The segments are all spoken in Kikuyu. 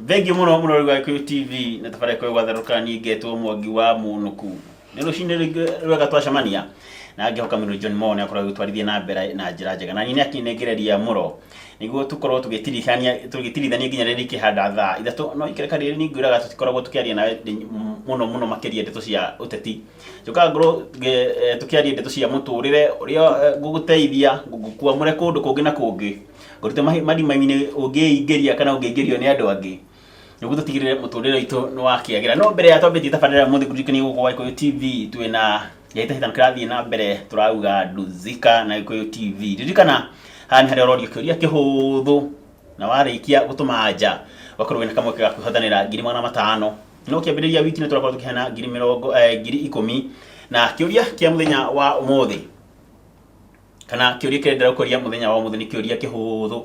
Thengiũ mũno mũrori wa Gĩkũyũ TV na tabarĩra ĩkoragwo gwatharũka niĩ ngetwo Mwangi wa Mũnũku. Nĩ rũcinĩ rĩngĩ rwega twacemania na ngĩhoka mũno John Mo nĩ akorwo agĩtwarithia na mbere na njĩra njega na niĩ nĩ akĩnengereria mũro nĩguo tũkorwo tũgĩtirithania tũgĩtirithania nginya rĩrĩa ikĩhanda thaa 3. No ikereka rĩrĩ nĩ ngwĩraga tũtikoragwo tũkĩaria nawe mũno mũno makĩria ndeto cia ũteti. Njũkaga ngorwo tũkĩaria ndeto cia mũtũrĩre ũrĩa ngũgũteithia ngũkwamũre kũndũ kũngĩ na kũngĩ, ngũrute marima-inĩ ũngĩingĩria kana ũngĩingĩrio nĩ andũ angĩ, nĩguo tũtigĩrĩre mũtũrĩre witũ nĩ wakĩagĩra. No mbere ya twambĩtie tabarĩra ya ũmũthĩ, ngũririkanie gũkũ gwa Gĩkũyũ TV twĩna kĩhĩtahĩtano kĩrathiĩ na mbere, tũrauga Nduzika na Gĩkũyũ TV. Ririkana haha nĩ harĩa ũrorio kĩũria kĩhũthũ na warĩkia gũtũma anja ũgakorwo wĩna kamweke ga kwĩhotanĩra 500,000. No kĩambĩrĩria wiki nĩ tũrakorwo tũkĩheana ngiri mĩrongo 10,000. Na kĩũria kĩa mũthenya wa ũmũthĩ, kana kĩũria kĩrĩa ndĩrakũria mũthenya wa ũmũthĩ, nĩ kĩũria kĩhũthũ.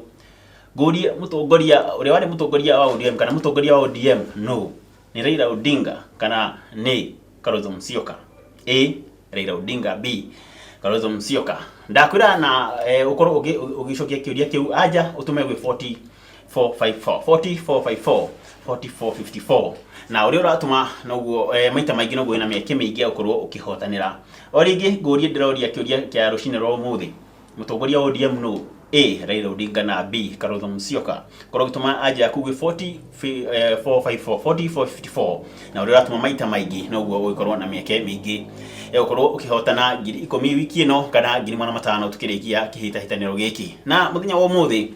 Ngũrie mũtongoria ũrĩa warĩ mũtongoria wa ODM, kana mũtongoria wa ODM no nĩ Raila Odinga kana nĩ Kalonzo Musyoka? A, Raila Odinga, B, Kalonzo Musyoka. Ndakwĩra na ũkorwo ũgĩcokia kĩũria kĩu anja ũtũme gwĩ 4454 4454 4454, na ũrĩa ũratũma noguo maita maingĩ noguo wĩna mĩeke mĩingĩ ya gũkorwo ũkĩhotanĩra. O rĩngĩ ngũrie, ndĩroria kĩũria kĩa rũcinĩ rwa ũmũthĩ, mũtongoria wa ODM nũ? A, Raila Odinga, na B, Kalonzo Musyoka. Korwo ũgĩtũma anja yaku gwĩ 4454 4454, na ũrĩa ũratũma maita maingĩ noguo ũgĩkorwo na mĩeke mĩingĩ ya gũkorwo ũkĩhotana 10,000 wiki ĩno kana 500,000 tukĩrĩkia kĩhĩtahĩtanĩro gĩkĩ. Na mũthenya wa ũmũthĩ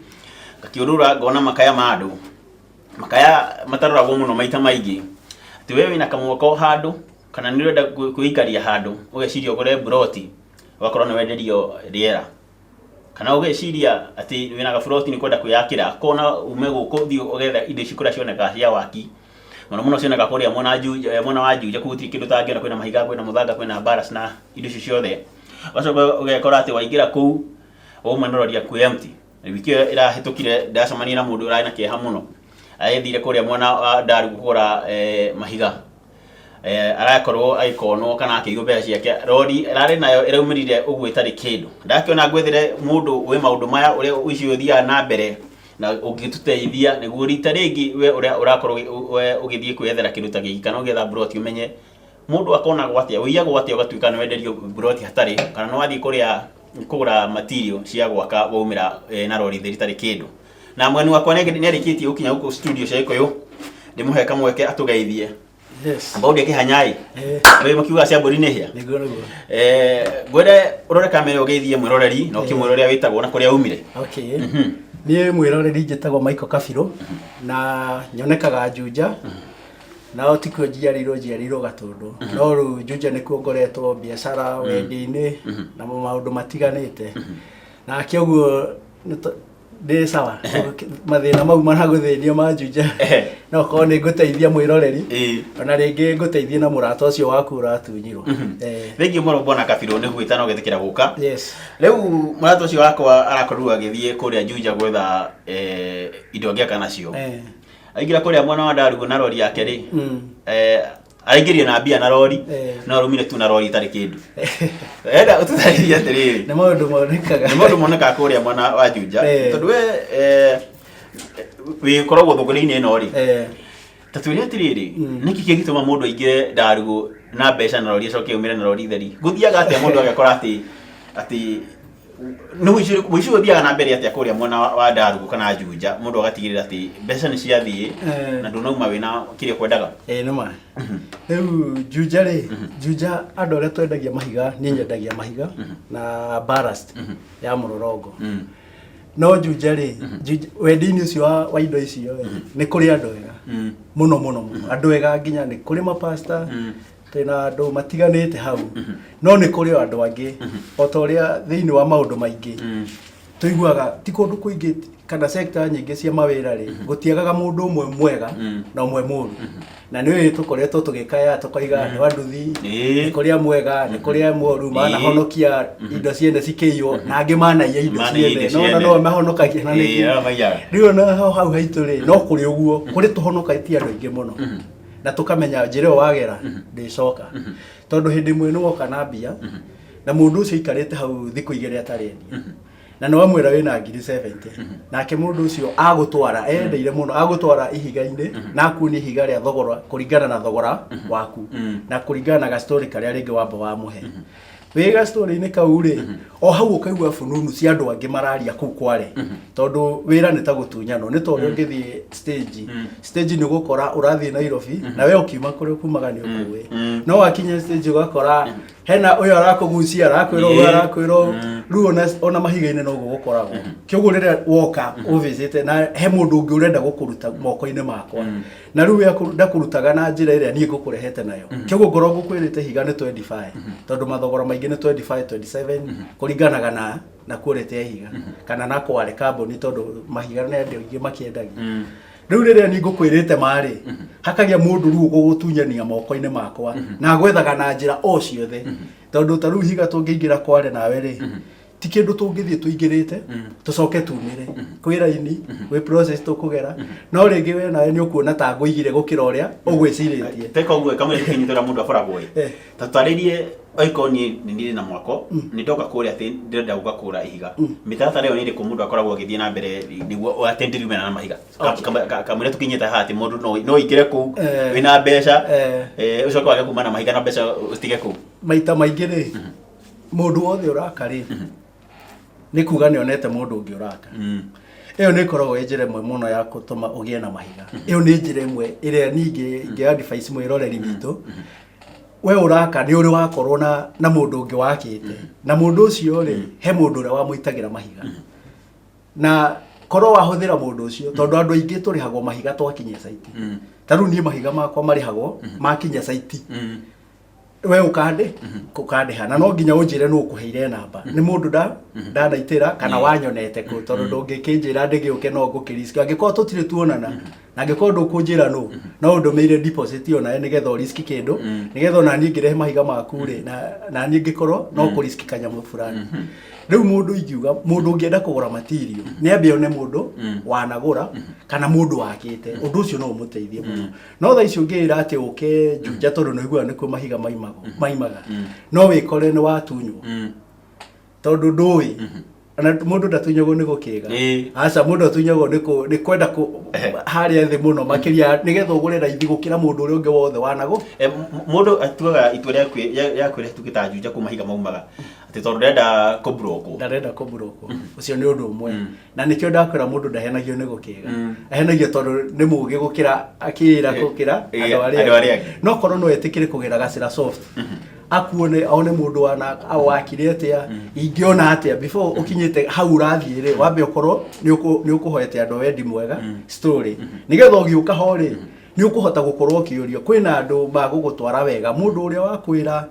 ngakĩũrũra ngona makaya ma andũ, makaya mataroragwo mũno maita maingĩ, atĩ we wĩna kamwako handũ kana nĩ ũrenda kwĩikaria handũ, ũgeciria ũgũre mburoti, ũgakorwo nĩ wenderio rĩera, kana ũgeciria atĩ wĩna gaburoti nĩ kwenda kwĩyakĩra kona, ume gũkũ ũthiĩ ũgetha indo ici kũrĩa cionekaga cia waki. Mũno mũno cionekaga kũrĩa mwena Juja, mwena wa Juja. Kũu gũtirĩ kĩndũ ũtangĩona, kwĩna mahiga, kwĩna mũthanga, kwĩna mbaras na indo icio ciothe. Ũgacoka ũgekora atĩ waingĩra kũu wauma na rori yaku empty. Wiki ĩyo ĩrahĩtũkire ndacemania na mũndũ ũrarĩ na kĩeha mũno, agĩthire kũrĩa mwena wa Ndaru kũgũra mahiga, arakorwo agĩkonwo kana akĩiywo mbeca ciake. Rori ĩrarĩ nayo ĩraumĩrire ũguo ĩtarĩ kĩndũ. Ndakĩona ngwethere mũndũ wĩ maũndũ maya, ũrĩa ũici ũthiaga na mbere na ũngĩtũteithia, nĩguo rita rĩngĩ we ũrĩa ũrakorwo we ũgĩthiĩ kwĩyethera kĩndũ ta gĩkĩ kana ũgĩetha mburoti, ũmenye mũndũ akonagwo atĩa, ũiyagwo atĩa, ũgatuĩka nĩ wenderio mburoti hatarĩ, kana nĩ wathiĩ kũrĩa kũgũra material cia gwaka waumĩra na rori theri itarĩ kĩndũ. Na mweni wakwa nĩ arĩkĩtie gũkinya gũkũ studio cia Gĩkũyũ, ndĩmũhe kamweke atũgeithie. Yes. Ambao kĩhanyai. Wĩ makiuga cia mbũri nĩ hĩa. Nĩguo nĩguo. Ngwende ũrore kamera ũgeithie mwĩroreri na ũkĩmwĩra ũrĩa wĩtagwo na kũrĩa umire. Okay. Niĩ mwĩroreri njĩtagwo Michael Kabirũ na nyonekaga Juja. Na tikuo njiarĩirwo, njiarĩirwo Gatũndũ. No rĩu Juja nĩkuo ngoretwo biacara, wendia-inĩ na maũndũ matiganĩte. Na kĩoguo ndĩ sawa, mathĩna mau maragũthĩnia ma Juja no korwo nĩ ngũteithia mwĩroreri, ona rĩngĩ ngũteithie na mũrata ũcio waku ũratunyirwo. Thengiũ mũno bwana Kabirũ nĩ gwĩta na ũgetĩkĩra gũka. Yes. Rĩu mũrata ũcio wakwa arakorirwo agĩthiĩ kũrĩa Juja gwetha indo angĩaka nacio. Aingĩra kũrĩa mwena wa Ndarugu na rori yake rĩ, araingĩrire na mbia na rori, no arumire tu na rori itarĩ kĩndũ. Enda ũtũtarĩrie atĩrĩrĩ. Nĩ maũndũ monekaga. Nĩ maũndũ monekaga kũrĩa mwena wa Juja. Tondũ we wĩkoragwo thũgũrĩ-inĩ ĩno rĩ, ta twĩre atĩrĩrĩ, nĩkĩ kĩngĩtũma mũndũ aingĩre Ndarugu na mbeca na rori acoke aumĩre na rori theri? Gũthiaga atĩa mũndũ agekora atĩ nĩ ũici ũrĩkũ- ũici ũyũ ũthiaga na mbere atĩa kũrĩa mwena wa Ndarugu kana Juja, mũndũ agatigĩrĩra atĩ mbeca nĩ ciathiĩ na ndũnauma wĩna kĩrĩa ũkwendaga? Ĩĩ nĩ ma. Rĩu Juja rĩ, Juja andũ arĩa twendagia mahiga, niĩ nyendagia mahiga na ballast ya mũrorongo. No Juja rĩ, wendia-inĩ ũcio wa indo icio rĩ, nĩ kũrĩ andũ ega mũno mũno mũno. Andũ ega nginya nĩ kũrĩ mapasta, twĩna andũ matiganĩte hau. No nĩ kũrĩ o andũ angĩ o ta ũrĩa thĩinĩ wa maũndũ maingĩ tũiguaga, ti kũndũ kũingĩ kana sector nyingĩ cia mawĩra rĩ, gũtiagaga mũndũ ũmwe mwega na ũmwe mũru. Na nĩ tũkoretwo tũgĩkaya tũkoiga andũ a nduthi nĩ kũrĩa mwega, nĩ kũrĩa mũru, manahonokia indo ciene cikĩiywo na angĩ manaiya indo Manaiya indo ciene, no ciene. no mahonokagia na nĩkĩ. Arĩa maiyaga. Rĩu ona hau haitũ rĩ, no kũrĩ ũguo, kũrĩ tũhonoketie andũ aingĩ mũno na tũkamenya njĩra ĩyo wagera ndĩcoka, tondũ hĩndĩ ĩmwe nĩ woka na mbia na mũndũ ũcio aikarĩte hau thikũ 2 atarĩ endia. Na nĩ wamwĩra wĩna ngiri 70, nake mũndũ ũcio agũtwara endeire mũno, agũtwara ihiga-inĩ na akuonie ihiga rĩa thogora kũringana na thogora waku na kũringana na gastori karĩa rĩngĩ wamba wamũhe. Wĩ gastori-inĩ kau rĩ, o hau ũkaigua fununu cia andũ angĩ mararia kũu kware, tondũ wĩra nĩ ta gũtunyanwo. Nĩ ta ũrĩa ũngĩthiĩ stage, stage nĩ ũgũkora ũrathiĩ Nairobi na we ũkiuma kũrĩa ũkumaga nĩ ũkũĩ, no wakinya stage ũgakora hena ũyũ arakũgucia, arakwĩra ũũ, arakwĩra ũũ. Rĩu ona mahiga-inĩ noguo gũkoragwo. Kĩoguo rĩrĩa woka ũvĩcĩte na he mũndũ ũngĩ ũrenda gũkũruta moko-inĩ makwa, na rĩu we ndakũrutaga na njĩra ĩrĩa niĩ ngũkũrehete nayo. Kĩoguo ngorwo ngũkwĩrĩte ihiga nĩ 25, tondũ mathogora maingĩ nĩ 25, 27, kũringanaga na quality ya ihiga kana na kware kambuni, tondũ mahiga nĩ andũ aingĩ makĩendagia. Rĩu rĩrĩa niĩ ngũkwĩrĩte marĩ, hakagĩa mũndũ rĩu ũgũgũtunyania moko-inĩ makwa na gwethaga na njĩra o ciothe, tondũ ta rĩu ihiga tũngĩingĩra kware nawe rĩ, ti kĩndũ tũngĩthiĩ tũingĩrĩte tũcoke tumĩre kwĩ raini, gwĩ process tũkũgera. No rĩngĩ we nawe nĩ ũkuona ta ngũigire gũkĩra ũrĩa ũgwĩcirĩtie. Teka ũguo kamwe tũkinyitĩra mũndũ aboragwo ĩ. Ta twarĩrie, oikorwo niĩ nĩ ndĩ na mwako, nĩ ndoka kũrĩa atĩ ndĩrenda gũka kũgũra ihiga, mĩtaratara ĩyo nĩ ĩrĩkũ mũndũ akoragwo agĩthiĩ na mbere nĩguo atĩ ndiriumana na mahiga? Kamũira tũkinyĩte haha atĩ mũndũ no aingĩre kũu wĩna mbeca, ũcoke wage kuma na mahiga na mbeca ũcitige kũu. Maita maingĩ rĩ, mũndũ wothe ũraka rĩ, nĩ kuga nĩ onete mũndũ ũngĩ ũraka. Ĩyo nĩ ĩkoragwo ĩ njĩra ĩmwe mũno ya gũtũma ũgĩe na mahiga. Ĩyo nĩ njĩra ĩmwe ĩrĩa ningĩ ingĩ advice mwĩroreri witũ. We ũraka nĩ ũrĩ wakorwo na mũndũ ũngĩ wakĩte, na mũndũ ũcio rĩ, he mũndũ ũrĩa wamũitagĩra mahiga, na korwo wahũthĩra mũndũ ũcio, tondũ andũ aingĩ tũrĩhagwo mahiga twakinyia site. Ta rĩu niĩ mahiga makwa marĩhagwo makinya site. We ũkandĩ ũkandĩha, na no nginya ũnjĩre nũ ũkũheire namba, nĩ mũndũ ndanaitĩra kana wanyonete kũ, tondũ ndũngĩkĩnjĩra ndĩgĩũke no ngũkĩrisk angĩkorwo tũtirĩ tuonana. Na angĩkorwo ndũkũnjĩra nũ, no ũndũmĩire deposit onawe nĩgetha ũriski kĩndũ, nĩgetha ona niĩ ngĩrehe mahiga maku rĩ, na niĩ ngĩkorwo no kũriski kanyamũ fulani. Rĩu mũndũ ingiuga, mũndũ ũngĩenda kũgũra material nĩ ambe one mũndũ wanagũra kana mũndũ wakĩte. Ũndũ ũcio no ũmũteithie mũno. No thaa ici ũngĩĩra atĩ ũke Juja tondũ nĩ ũiguaga nĩkuo mahiga maimaga, no wĩkore nĩ watunywo, tondũ ndũĩ ona mũndũ ndatunyagwo nĩ gũkĩga. Aca, mũndũ atunyagwo nĩ kwenda harĩa thĩ mũno makĩria, nĩgetha ũgũre raithi gũkĩra mũndũ ũrĩa ũngĩ wothe wanagũ. Mũndũ atuaga itua rĩa kwĩrĩhĩtũkĩta Juja kũu mahiga maumaga atĩ tondũ ndenda kũburokwo. Ndarenda kũburokwo, ũcio nĩ ũndũ ũmwe. Na nĩkĩo ndakwĩra mũndũ ndahenagio nĩ gũkĩga, ahenagio tondũ nĩ mũgĩ gũkĩra akĩra gũkĩra andũ arĩa andũ arĩa angĩ. No korwo no etĩkĩre kũgĩra gacĩra soft, akuone, one mũndũ wana wakire atĩa, ingĩona atĩa before ũkinyĩte hau ũrathiĩ rĩ, wambe ũkorwo nĩ ũkũhoete andũ a wendi mwega story, nĩgetha ũgĩũka ho rĩ, nĩ ũkũhota gũkorwo ũkĩũrio. Kwĩna andũ magũgũtwara wega. Mũndũ ũrĩa wakwĩra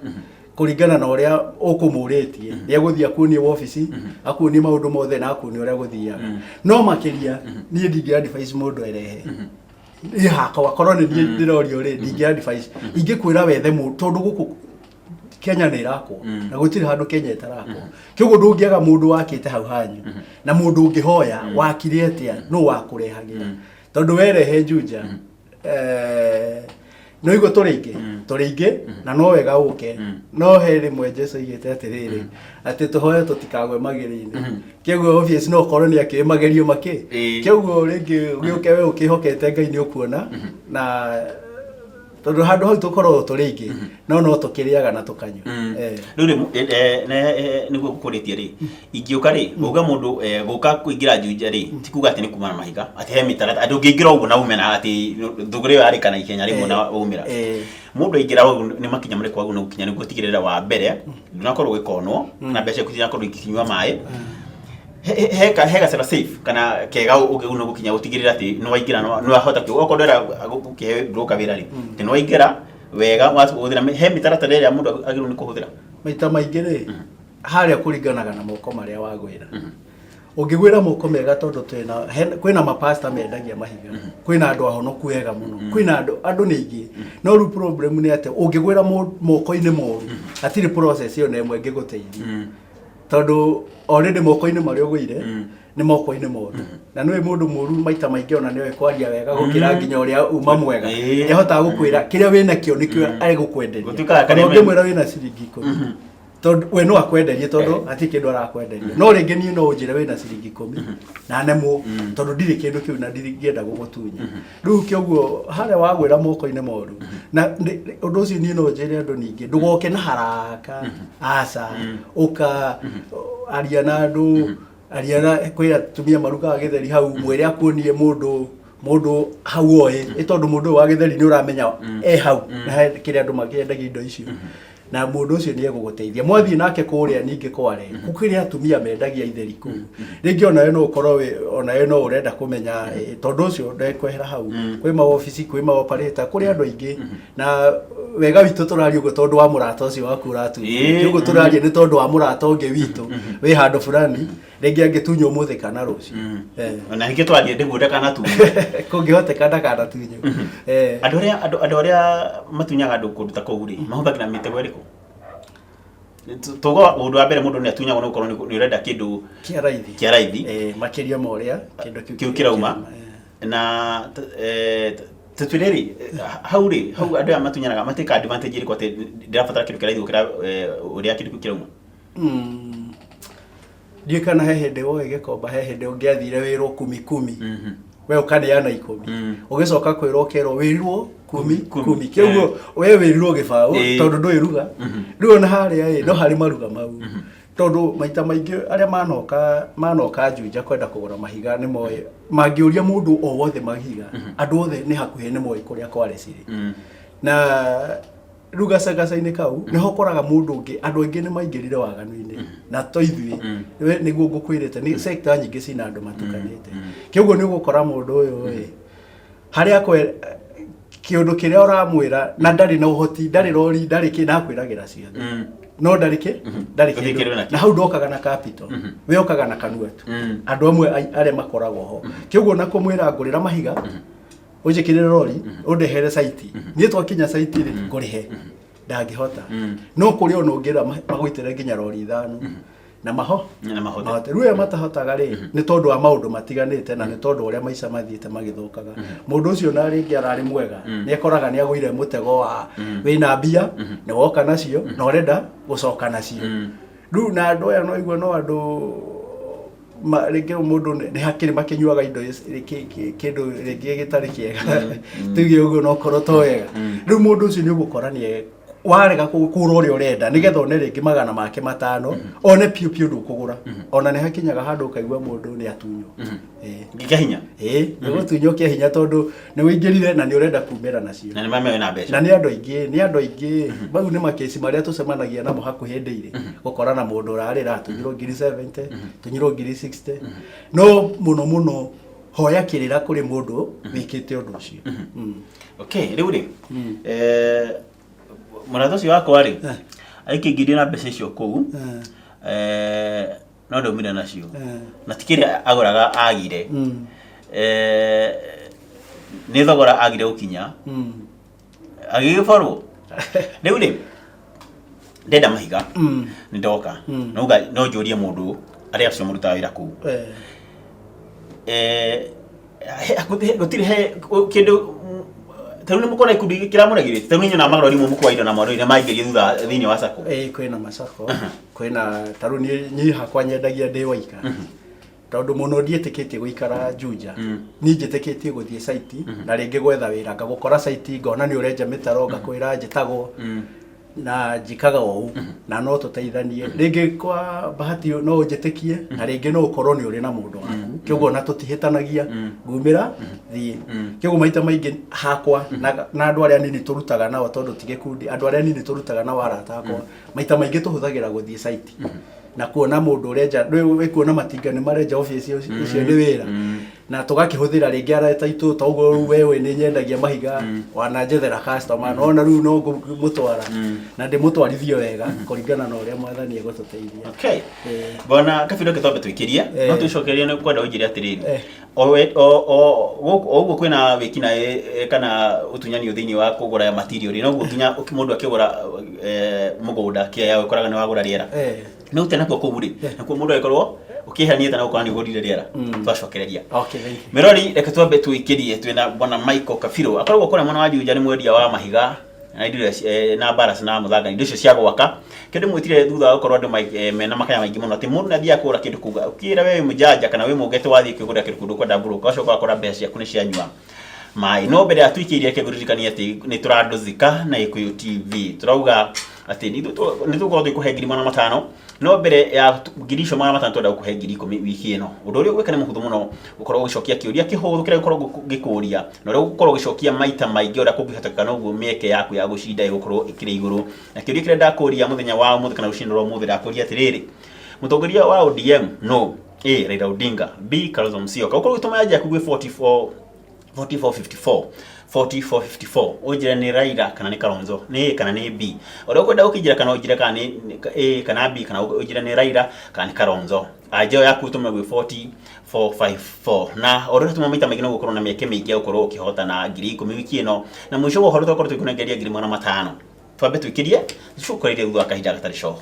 kũringana na ũrĩa ũkũmũrĩtie nĩ egũthiĩ akuonie wabici, akuonie maũndũ mothe na akuonie ũrĩa gũthiaga. No makĩria niĩ ndingĩ advise mũndũ erehe. Niĩ hakwa korwo nĩ niĩ ndĩrorio rĩ, ndingĩ advise, ingĩkwĩra wethe mũndũ, tondũ gũkũ Kenya nĩ ĩrakwo na gũtirĩ handũ Kenya ĩtarakwo. Kĩoguo ndũngĩaga mũndũ wakĩte hau hanyu na mũndũ ũngĩhoya wakire atĩa, nũ wakũrehagĩra, tondũ werehe Juja, no igua tũrĩ aingĩ na no wega ũke. No he rĩmwe Jesu aigĩte atĩrĩrĩ, atĩ tũhoe tũtikagwe magerio-inĩ. Kĩoguo obvious no ũkorwo nĩ akĩũĩ magerio makĩ. Kĩoguo rĩngĩ ũgĩũke we ũkĩhokete Ngai nĩ ũkuona, na tondũ handũ hau tũkoragwo tũrĩ aingĩ, no tũkĩrĩaga na tũkanyua. Rĩu rĩ, nĩguo ngũkũrĩtie rĩ, ingĩũka rĩ, uga mũndũ gũka kũingĩra Juja rĩ, ti kuga atĩ nĩ kuma na mahiga, atĩ he mĩtaratara atĩ ũngĩingĩra ũguo na ume na atĩ thũgũrĩ ĩyo yarĩka na ihenya rĩmwe na waumĩra. Mũndũ aingĩra ũguo, nĩ makinya marĩkũ agĩrĩirwo nĩ gũkinya nĩguo ũtigĩrĩre wa mbere ndũnakorwo ũgĩkonwo na mbeca ciaku itinakorwo ikĩnyua maĩ? He gacĩra safe kana kega ũngĩguna nĩ gũkinya gũtigĩrĩra atĩ nĩ waingĩra nĩ wahota okorwo ndwera gũkĩhe broker wĩra rĩ, atĩ nĩ waingĩra wega wahũthĩra he mĩtaratara ĩrĩa mũndũ agĩrĩirwo nĩ kũhũthĩra? Maita maingĩ rĩ, harĩa kũringanaga na moko marĩa wagwĩra. Ũngĩgwĩra moko mega, tondũ kwĩna mapasta mendagia mahiga, kwĩna andũ ahonoku wega mũno, kwĩna andũ nĩ aingĩ. No rĩu problem nĩ atĩ ũngĩgwĩra moko-inĩ moru, hatirĩ process ĩyo na ĩmwe ĩngĩgũteithia, tondũ already moko-inĩ marĩa ũgũire nĩ moko-inĩ moru. Na nĩũĩ mũndũ mũru maita maingĩ ona nĩoĩ kwaria wega gũkĩra nginya ũrĩa uma mwega. Nĩahotaga gũkwĩra kĩrĩa wĩnakĩo nĩkĩo agũkwenderia. Gũtuĩkaga Ona karĩa ũngĩmwĩra wĩna ciringi 10. Tondũ we no akwenderie, tondũ hatirĩ kĩndũ arakwenderia. No rĩngĩ niĩ no ũnjĩre wĩna ciringi 10 na nemwo, tondũ ndirĩ kĩndũ kĩu na ndingĩenda gũgũtunya. Rĩu kĩoguo harĩa wagwĩra moko-inĩ moru. Na ũndũ ũcio niĩ no njĩre andũ ningĩ, ndũgoke na haraka, aca, ũka aria na andũ, aria na kwĩ atumia marugaga gĩtheri hau, mwĩre akuonie mũndũ hau oĩ, ĩ tondũ mũndũ ũyũ wa gĩtheri nĩ ũramenya e hau na he kĩrĩa andũ makĩendagia indo icio, na mũndũ ũcio nĩ egũgũteithia. Mwathiĩ nake kũrĩa ningĩ kware gũkĩrĩ atumia mendagia itheri kũu, rĩngĩ onawe no ũkorwo onawe no ũrenda kũmenya, tondũ ũcio ndekwehera hau. Kwĩ maobici, kwĩ maoperator, kũrĩ andũ aingĩ. Na wega witũ tũraria ũguo tondũ wa mũrata ũcio waku ũratunywo. Ũguo tũraria nĩ tondũ wa mũrata ũngĩ witũ wĩ handũ fulani, rĩngĩ angĩtunywo ũmũthĩ kana rũciũ. Na ningĩ twarie ndĩguo ndakanatunye. Kũngĩhoteka ndakanatunywo. Andũ arĩa matunyaga andũ kũndũ ta kũu rĩ, mahũthagĩra mĩtego ĩrĩkũ? Tuga ũndũ wa mbere, mũndũ nĩ atunyagwo nĩ gũkorwo nĩ ũrenda kĩndũ kĩa raithi. Kĩa raithi. Makĩria ma ũrĩa kĩndũ kĩu kĩu kĩrauma. Na tũtwĩre rĩ, hau rĩ, hau andũ aya matunyanaga matĩka advantage ĩrĩkũ atĩ ndĩrabatara kĩndũ kĩa raithi gũkĩra ũrĩa kĩndũ kĩu kĩrauma? Ndiũĩ kana he hĩndĩ woĩ Gĩkomba, he hĩndĩ ũngĩathire wĩrwo kumi kumi, we ũkaneana 10, ũgĩcoka kwĩrwo ũkerwo wĩrirwo kumi kumi. Kumi. Kĩoguo we wĩrirwo gĩbaũ, tondũ ndũĩ ruga. Rĩu ona harĩa ĩ no harĩ maruga mau, tondũ maita maingĩ arĩa manoka Juja kwenda kũgũra mahiga nĩ moĩ, mangĩũria mũndũ o wothe mahiga, andũ othe nĩ hakuhĩ nĩ moĩ kũrĩa kware cirĩ. Na rĩu gacagaca-inĩ kau nĩho ũkoraga mũndũ ũngĩ, andũ aingĩ nĩ maingĩrire waganu-inĩ na to ithuĩ. We nĩguo ngũkwĩrĩte nĩ sector nyingĩ cina andũ matukanĩte. Kĩoguo nĩ ũgũkora mũndũ ũyũ ĩ harĩa kwe kĩũndũ kĩrĩa ũramwĩra na ndarĩ na ũhoti, ndarĩ rori, ndarĩ kĩ, na akwĩragĩra ciothe, no ndarĩ kĩ, ndarĩ Gũtirĩ kĩndũ kĩndũ. nakĩo. Na hau ndokaga na capital, we okaga na kanua tu. Andũ amwe arĩa makoragwo ho kĩoguo na kũmwĩra ngũrĩra mahiga, ũnjĩkĩrĩre rori, ũndehere site, niĩ twakinya site rĩ ngũrĩhe, ndangĩhota. No kũrĩ ona ũngĩra magũitĩre nginya rori 5 na maho Na mahote. Mahote. Rĩu aya matahotaga rĩ, nĩ tondũ wa maũndũ matiganĩte na nĩ tondũ ũrĩa maica mathiĩte magĩthũkaga. Mũndũ ũcio na rĩngĩ ararĩ mwega, nĩ ekoraga nĩ agũire mũtego wa wĩna mbia, nĩ woka nacio na ũrenda gũcoka nacio. Rĩu na andũ aya no igua no andũ rĩngĩ mũndũ nĩ hakĩrĩ makĩnyuaga indo kĩndũ rĩngĩ gĩtarĩ kĩega, tuge ũguo, no korwo to wega. Rĩu mũndũ ũcio nĩ ũgũkora nĩ warega kũgũra ũrĩa ũrenda nĩgetha one rĩngĩ 500 one piũ piũ ndũkũgũra. Ona nĩ hakinyaga handũ ũkaigua mũndũ nĩ atunywo. Nginya hinya. Ĩĩ, nĩ gũtunywo kĩa hinya, tondũ nĩ wĩingĩrire na nĩ ũrenda kumĩra nacio. Na nĩ mamewe na mbeca. Na nĩ andũ aingĩ, nĩ andũ aingĩ. Mau nĩ makĩci marĩa tũcemanagia namo hakuhĩ ndĩirĩ, gũkora na mũndũ ũrarĩra tunyirwo ngiri 70, tunyirwo ngiri 60. No mũno mũno hoya kĩrĩra kũrĩ mũndũ wĩkĩte ũndũ ũcio. Okay, rĩu rĩ, mũrata ũcio wakwa rĩ, aikĩingĩrie na mbeca icio kũu, no ndaumire nacio na ti kĩrĩa agũraga agire. Nĩ thogora agire gũkinya, agĩgĩborwo. Rĩu rĩ, ndenda mahiga, nĩ ndoka, no no njũrie mũndũ arĩa acio mũrutaga wĩra kũu. Gũtirĩ he kĩndũ ta rĩu nĩ mũkona ikundi kĩramũregire, ta rĩu nĩ nyonaga marori mũkua indo na marori nĩ maingĩrio thutha thĩinĩ wa sacco. Ĩĩ, kwĩna macako, kwĩna ta rĩu niĩ hakwa nyendagia ndĩ waika, tondũ mũno ndiĩtĩkĩtie gũikara Juja. Niĩ njĩtĩkĩtie gũthiĩ site na rĩngĩ gwetha wĩra, ngagũkora site, ngona nĩ ũrenja mĩtaro, ngakwĩra njĩtagwo na njĩkaga ũũ na no tũteithanie. Rĩngĩ kwa bahati no ũnjĩtĩkie na rĩngĩ no ũkorwo nĩ ũrĩ na mũndũ waku, kĩoguo ona tũtihĩtanagia, ngumĩra thiĩ. Kĩoguo maita maingĩ hakwa na andũ arĩa nini tũrutaga nao, tondũ ti gĩkundi, andũ arĩa nini tũrutaga nao, arata akwa, maita maingĩ tũhũthagĩra gũthiĩ site na kuona mũndũ ũrenja. Rĩu kuona matinga nĩ marenja office ũcio nĩ wĩra, na tũgakĩhũthĩra rĩngĩ arata aitũ, toguo rĩu wewe nĩ nyendagia mahiga, wananjethera customer, nona rĩu no ngũmũtwara na ndĩmũtwarithie wega kũringana na ũrĩa Mwathani egũtũteithia. Okay. Bwana Kabindo, reke twambe twĩkĩrie, no twĩcokerie nĩ kwenda ũnjĩre atĩrĩrĩ, o ũguo kwĩna wĩkinaĩ kana ũtunyanio thĩinĩ wa kũgũra material rĩ, noguo nginya mũndũ akĩgũra mũgũnda kĩaya ũkoraga nĩ wagũra rĩera. No ũte nakuo kũu rĩ, nakuo mũndũ agĩkorwo ũkĩeherania na gũkorwo nĩ ũgũrire rĩera. Twacokereria. Okay, thank you. Merori, reke twambe twĩkĩrie. Twĩna Bwana Michael Kabiro, akoragwo kũrĩa mwena wa Juja, nĩ mwendia wa mahiga. Na indo iria na ballast na mũthanga, indo icio cia gwaka. Kĩndũ mwĩtire thutha wa gũkorwo andũ mena makaya maingĩ mũno atĩ mũndũ nĩ athiaga kũgũra kĩndũ kuga ũkĩra we wĩ mũjanja kana wĩ mũgete wathiĩ kwĩgũrĩra kĩndũ kũndũ kwenda broker, ũgacoka ũgakora mbeca ciaku nĩ cianyua maĩ. No mbere ya tũikĩire, reke ngũririkanie atĩ nĩ tũrandũthika na Gĩkũyũ TV. Tũrauga atĩ nĩ tũgũkorwo tũgĩkũhe 500,000, no mbere ya ngiri icio 500 twenda gũkũhe 10,000 wiki ĩno. Ũndũ ũrĩa ũgwĩka nĩ mũhũthũ mũno, gũkorwo ũgĩcokia kĩũria kĩhũthũ kĩrĩa gĩkoragwo gĩkũria, na ũrĩa ũgũkorwo ũgĩcokia maita maingĩ ũrĩa kũngĩhotekeka, noguo mĩeke yaku ya gũcinda ĩgũkorwo ĩkĩrĩ igũrũ. Na kĩũria kĩrĩa ndakũria mũthenya wa ũmũthĩ kana rũcinĩ rwa ũmũthĩ, ndakũria atĩrĩrĩ, mũtongoria wa ODM no A, Raila Odinga, B, Kalonzo Musyoka? Ũkorwo ũgĩtũma anja yaku gwĩ 44 4454 4454, ũnjĩre nĩ Raila kana nĩ Kalonzo, nĩ A kana nĩ B. Ũrĩa ũkwenda ũkĩnjĩra, kana ũnjĩre kana nĩ A kana B, kana ũnjĩre nĩ Raila kana nĩ Kalonzo. Anja ĩyo yaku ũtũme gwĩ 4454, na ũrĩa ũratũma maita maingĩ no gũkorwo na mĩeke mĩingĩ ya gũkorwo ũkĩhotana 10,000 wiki ĩno. Na mũico wa ũhoro tũgakorwo tũgĩkũnengeria 500,000. Twambe twĩkĩrie, tũcokererie thutha wa kahinda gatarĩ coho.